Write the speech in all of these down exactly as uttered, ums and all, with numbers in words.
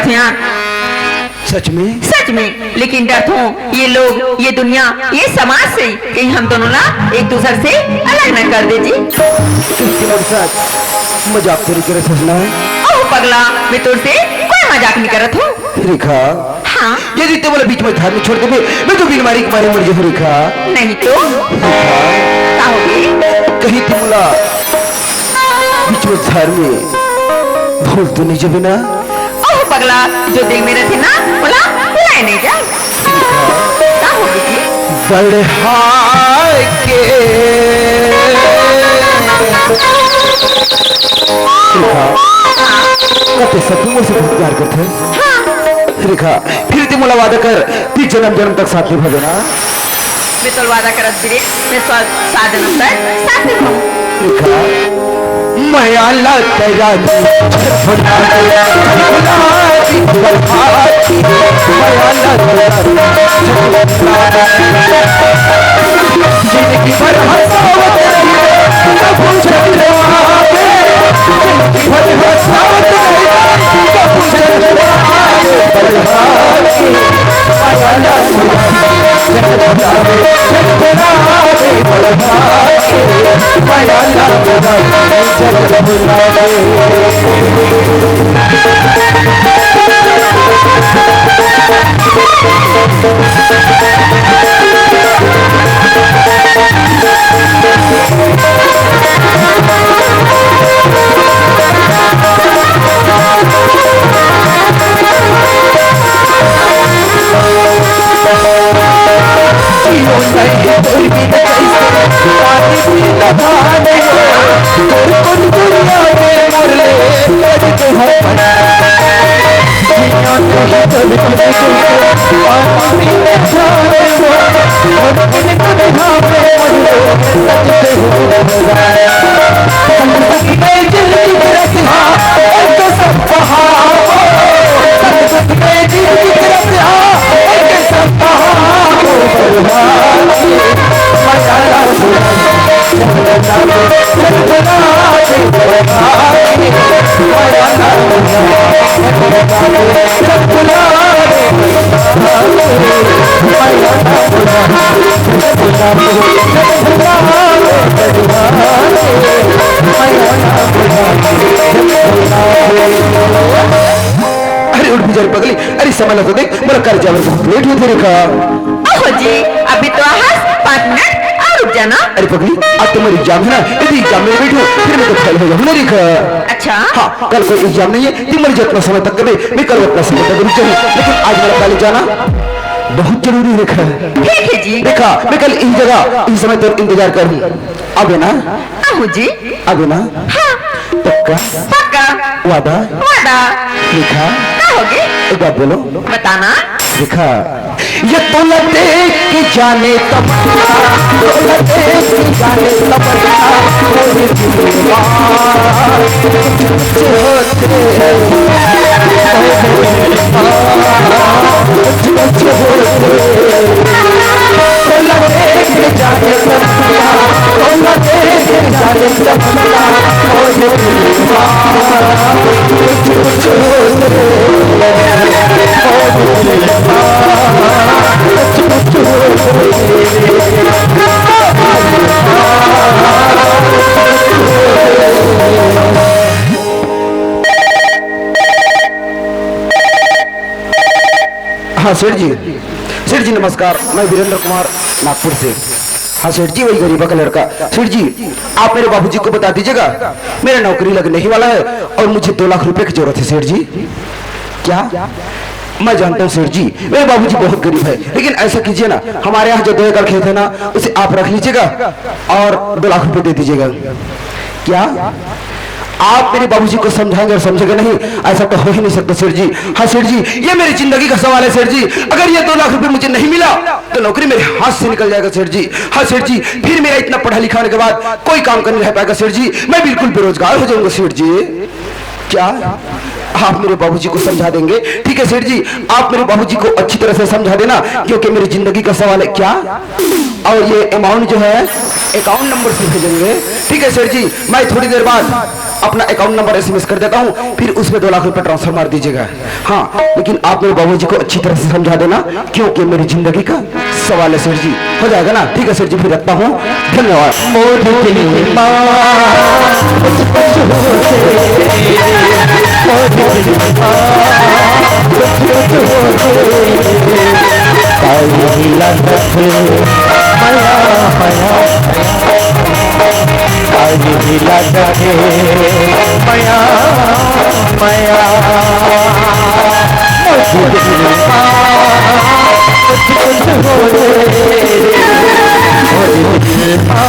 सियान। सच में? सच में, लेकिन डरथों ये लोग, ये दुनिया, ये समाज से कहीं हम दोनों ला एक दूसर से अलग न कर दे जी। तुमसे मेरे साथ मजाक तो नहीं करे सजना? ओह पगला, मैं तोर से कोई मजाक नहीं करत हूँ। रेखा, हाँ? यदि ते मोला बीच मझधार में छोड़ देबे, मैं तो बीमारी के मारे मर जाहूँ रेखा। नहीं तो? रेखा, का होगे? कहीं ते मोला बीच मझधार में भूल तो नहीं जाबे ना? ओह पगला, जो दिल में रथे ना, ओला भुलाए नहीं जा। का होगे जी? बढ़ा के रेखा, का ते सच में मोर से बहुत प्यार करथे? हाँ। रेखा, फिर ते मोला वादा कर, ते जन्म जन्म तक साथ निभाबे ना? मैं तोर वादा करत हूँ रे, मैं स्व-, सात जन्म तक साथ निभाऊँ। रेखा, मया ला तेरा दी, झटपटा दे, झटपटा दे, बढ़ा के, मया ला तेरा दी, झटपटा दे। जिंदगी भर हंसावत रही, कबू झगड़ा दे। जिंदगी भर हंसावत रही, कबू झगड़ा दे। बढ़ा के, मया ला तेरा दी, झटपटा दे, झटपटा दे, बढ़ा के। अरे उठ बिचारी पगली, अरे समय ला तो देख, मोला घर जाए बर बहुत लेट होथे रेखा। ओहो जी, अभी तो आहस पाँच मिनट और रुक जाना। अरे पगली, आज तो मोर एग्जाम है ना, यदि एग्जाम में बैठूं, फिर मैं तो फेल हो जाऊंगा ना रेखा। अच्छा। हाँ, कल कोई एग्जाम नहीं है, ते मोर जितना समय तक कबे, मैं कल उतना समय तक रुक जाऊँ, लेकिन आज मोला कॉलेज जाना बहुत जरूरी है रेखा। ठीक है जी। रेखा, मैं कल इस जगह, इस समय तक इंतजार करूँ। अबे ना? आहूँ जी। अबे ना? हाँ। पक्का? पक्का। वादा? वादा। रेखा? का होगे? एक बात बोलो। बताना। रेखा, ये तोला देख के जाने तमन्ना, तोला देख के जाने तमन्ना, मोर दिल दीवाना होथे। हाँ सेठ जी, सेठ जी नमस्कार, मैं वीरेंद्र कुमार नागपुर से। हाँ सेठ जी, वही गरीबा का लड़का। सेठ जी, आप मेरे बाबूजी को बता दीजिएगा, मेरा नौकरी लगने ही वाला है और मुझे दो लाख रुपए की जरूरत है सेठ जी। क्या? मैं जानता हूँ सेठ जी, मेरे बाबूजी बहुत गरीब है, लेकिन ऐसा कीजिए ना, हमारे यहाँ जो दो एकड़ खेत है ना, उसे आप रख लीजिएगा और दो लाख रुपए दे दीजिएगा। क्या? आप मेरे बाबूजी को समझाएंगे और समझेगा नहीं, ऐसा तो हो ही नहीं सकता सेठ जी। हाँ सेठ जी, ये मेरी जिंदगी का सवाल है सेठ जी। अगर ये दो लाख रुपए मुझे नहीं मिला तो नौकरी मेरे हाथ से निकल जाएगा सेठ जी। हाँ सेठ जी, फिर मेरा इतना पढ़ा लिखा होने के बाद कोई काम का नहीं रह पाएगा सेठ जी। मैं बिल्कुल बेरोजगार हो जाऊंगा सेठ जी। क्या? आप मेरे बाबूजी को समझा देंगे? ठीक है सेठ जी, आप मेरे बाबूजी को अच्छी तरह से समझा देना, क्योंकि मेरी जिंदगी का सवाल है। क्या? और ये अमाउंट जो है अकाउंट नंबर से भेजेंगे। ठीक है सेठ जी, मैं थोड़ी देर बाद अपना अकाउंट नंबर एसएमएस कर देता हूँ, फिर उसमें दो लाख रुपए ट्रांसफर मार दीजिएगा। हाँ, लेकिन आप मेरे बाबूजी को अच्छी तरह से समझा देना, क्योंकि मेरी जिंदगी का सवाल है सेठ जी। हो जाएगा ना? ठीक है सेठ जी, फिर रखता हूँ, धन्यवाद। मोर दिल मा कुछ कुछ होथे, मोर दिल मा कुछ कुछ होथे, काहे लागत मया मया। आज भी लागत हे मया, मया। मोर दिल मा कुछ कुछ होथे, मोर दिल मा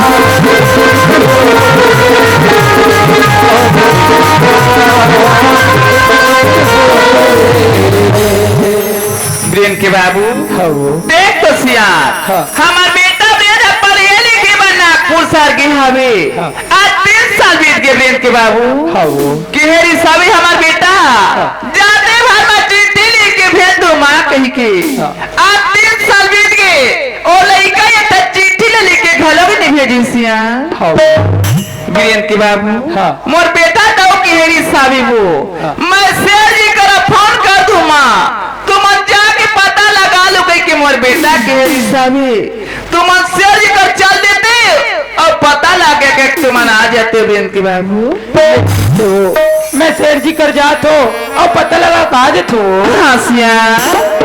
कुछ कुछ होथे। बीरेन के बाबू, हाँ वो। देख तो सियान, हाँ। हमर बेटा बीरेन ह पढ़े लिखे बर नागपुर शहर गे हवे। हाँ। आज तीन साल बीत गे बीरेन के बाबू। हाँ वो। किहेरी सावी हमर बेटा, हाँ। जाते भर म चिट्ठी लिख के भेज दो माँ कहि के। हाँ। आज तीन साल बीत गे, ओ लइका एक ठन चिट्ठी ल लिख के घलो भी नइ भेजिस सियान। हाँ वो। बीरेन के बाबू, हाँ। मोर बेटा तउ किहेरी सावी वो। हाँ। मैं सेठ जी करा फोन कर दूँ माँ, तुमन जाके पता लगा लो कहि के मोर बेटा किहेरी सावी। तुमन सेठ जी कर चल देते अउ पता लग गे के तुमन आ जाते बीरेन के बाबू। तो मैं सेठ जी कर जात हों अउ पता लगा के आ जात हों। हाँ सियान।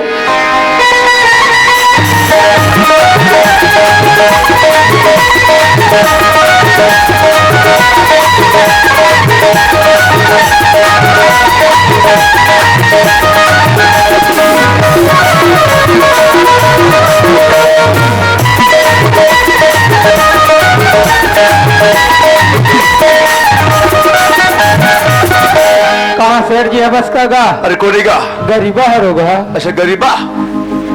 कहाँ सेठ जी हवस का गा? अरे कोनी गा? गरीबा हरो गा। अच्छा गरीबा।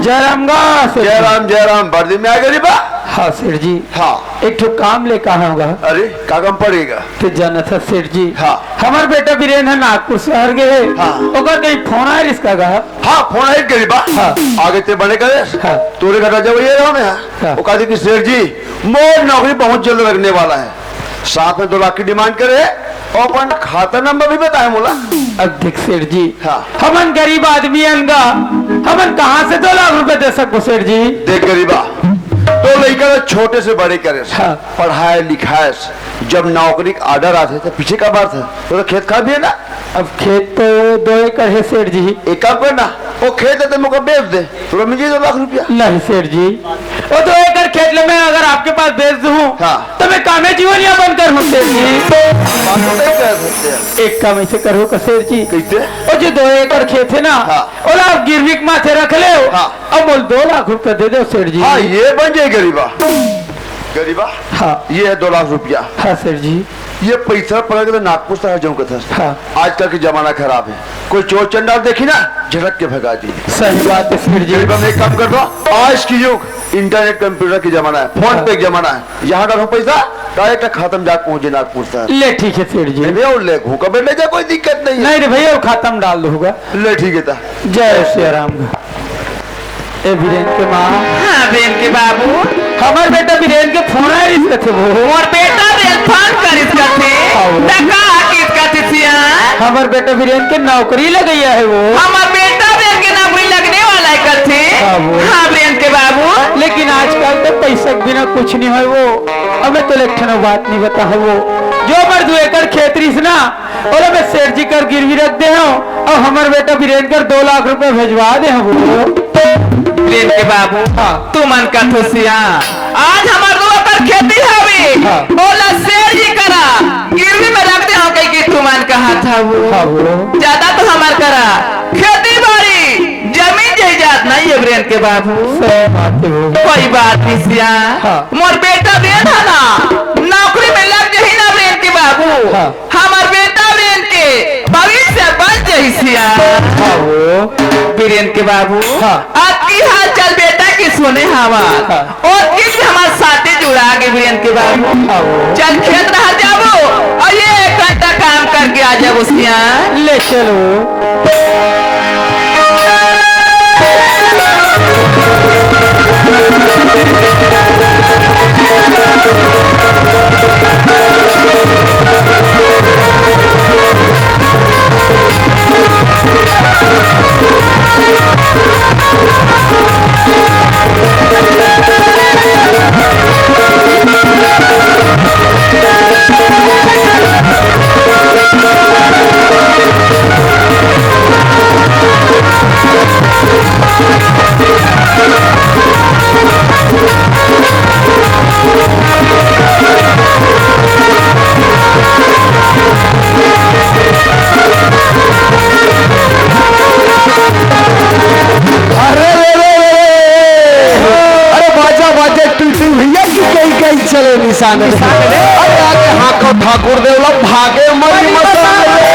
जय राम गा सेठ जी। जय राम, जय राम। बड़ दिन में आए गरीबा। हाँ सेठ जी। हाँ। एक ठो काम लेके आए हों गा। अरे का काम पड़े गा? ते जानत हस सेठ जी। हाँ। हमर बेटा बीरेन ह नागपुर शहर गे हे। हाँ। ओकर कहीं फोन आए रिहिस का गा? हाँ, फोन आए गरीबा। हाँ। आगे ते बने करे। हाँ। तोरे घर राजा वही रहा मैं। हाँ। वो कहते कि सेठ जी, मोर नौकरी बहुत जल्द लगने वाला है। साथ में दो लाख की डिमांड करे अउ अपन खाता नंबर भी बताए मोला। अब देख सेठ जी, हाँ। हमन गरीब आदमी अन गा, हमन कहाँ से दो लाख रुपए दे सकबो सेठ जी? देख गरीबा, तो लइका ल छोटे से बड़े करे, हाँ। पढ़ाए लिखाए, जब नौकरी के ऑर्डर आथे तो पीछे का बात है, तो खेत खार भी है ना? अब खेत तो दो एकड़ हे सेठ जी। एक काम कर ना, वो खेत है तो मोका बेच दे, तोला मिल जाई दो लाख रुपया। नहीं सेठ जी, वो दो एकड़ खेत ल मैं अगर आपके पास बेच दूँ, हाँ। तो मैं कामे जीवन यापन करहूँ सेठ जी। बात तो सही कह सकते हैं। एक काम ऐसे करहूँ का सेठ जी, कैसे? वो जो दो एकड़ खेत है ना, हाँ। ओला आप गिरवी के माथे रख लेव, हाँ। अउ मोला दो लाख रुपया दे देव सेठ जी। हाँ, ये बन जाए गरीबा। गरीबा, हाँ। ये है दो लाख रुपया। हाँ सेठ जी। ये पैसा पकड़ के तो नागपुर शहर जाऊँ कथस। हाँ। आजकल के जमाना खराब है, कोई चोर चंडाल देखी ना, झटक के भगा दी। सही बात है सेठ जी। गरीबा, मैं एक काम कर दो, आज की युग इंटरनेट कंप्यूटर की जमाना है, फोन पे जमाना है, यहाँ डालो पैसा, डायरेक्ट खाता में जाके पहुँचे नागपुर शहर। ले ठीक है सेठ जी। नहीं भैया, वो ले घूका बैठ ले जा, कोई दिक्कत नहीं है। नहीं रे भैया, वो खाता में डाल दूंगा। ले ठीक है ता। जय सिया राम। ए बीरेन के माँ। हाँ, बीरेन के बाबू। हमर बेटा बीरेन के फोन आए रिहिस कथे वो। मोर बेटा बीरेन फोन करिस कथे। हाँ वो। त का किहिस कथे सिया? हमर बेटा बीरेन के नौकरी लगइया हे वो। हमर बेटा बीरेन के नौकरी लगने वाला है कथे। हाँ वो। हाँ, बीरेन के बाबू। लेकिन आजकल तो पैसा के बिना कुछ नहीं होय वो। अब मैं तो एक ठन बात नहीं बता वो। जो हमर दू एकड़ खेत रिहिस ना, ओला मैं सेठ जी कर गिरवी रख दे हूँ, अउ हमर बेटा बीरेन कर दो लाख रुपया भेजवा दे हूँ। बीरेन के बाबू, हाँ। तुमन कथो सिया, आज हमर दो एकड़ खेती हवे, हाँ। ओला सेठ जी करा गिरवी में रख दे हूँ, कहि के तुमन कहत हवो। हाँ, बोलो। ज्यादा तो हमर करा खेती बाड़ी जमीन जायदाद नहीं है बीरेन के बाबू। सही बात है वो। कोई बात नहीं सिया, हाँ। मोर बेटा बीरेन है ना, नौकरी में लग जाही ना बीरेन के बाबू। हाँ। हमर बेटा बीरेन के भविष्य बन जाही सिया। हाँ वो। बीरेन के बाबू, हाँ। अतकी हाल चाल बेटा के सुने हवा। हाँ। अतकी हमर साथे जुड़ा गे बीरेन के बाबू। हाँ वो। चल खेत डहर जाबो अउ ये एक घंटा काम करके आ जाबो सिया। ले चलो। ले निशान ले। अरे आगे हाँको ठाकुर देव ला, भागे मरी मसान ले।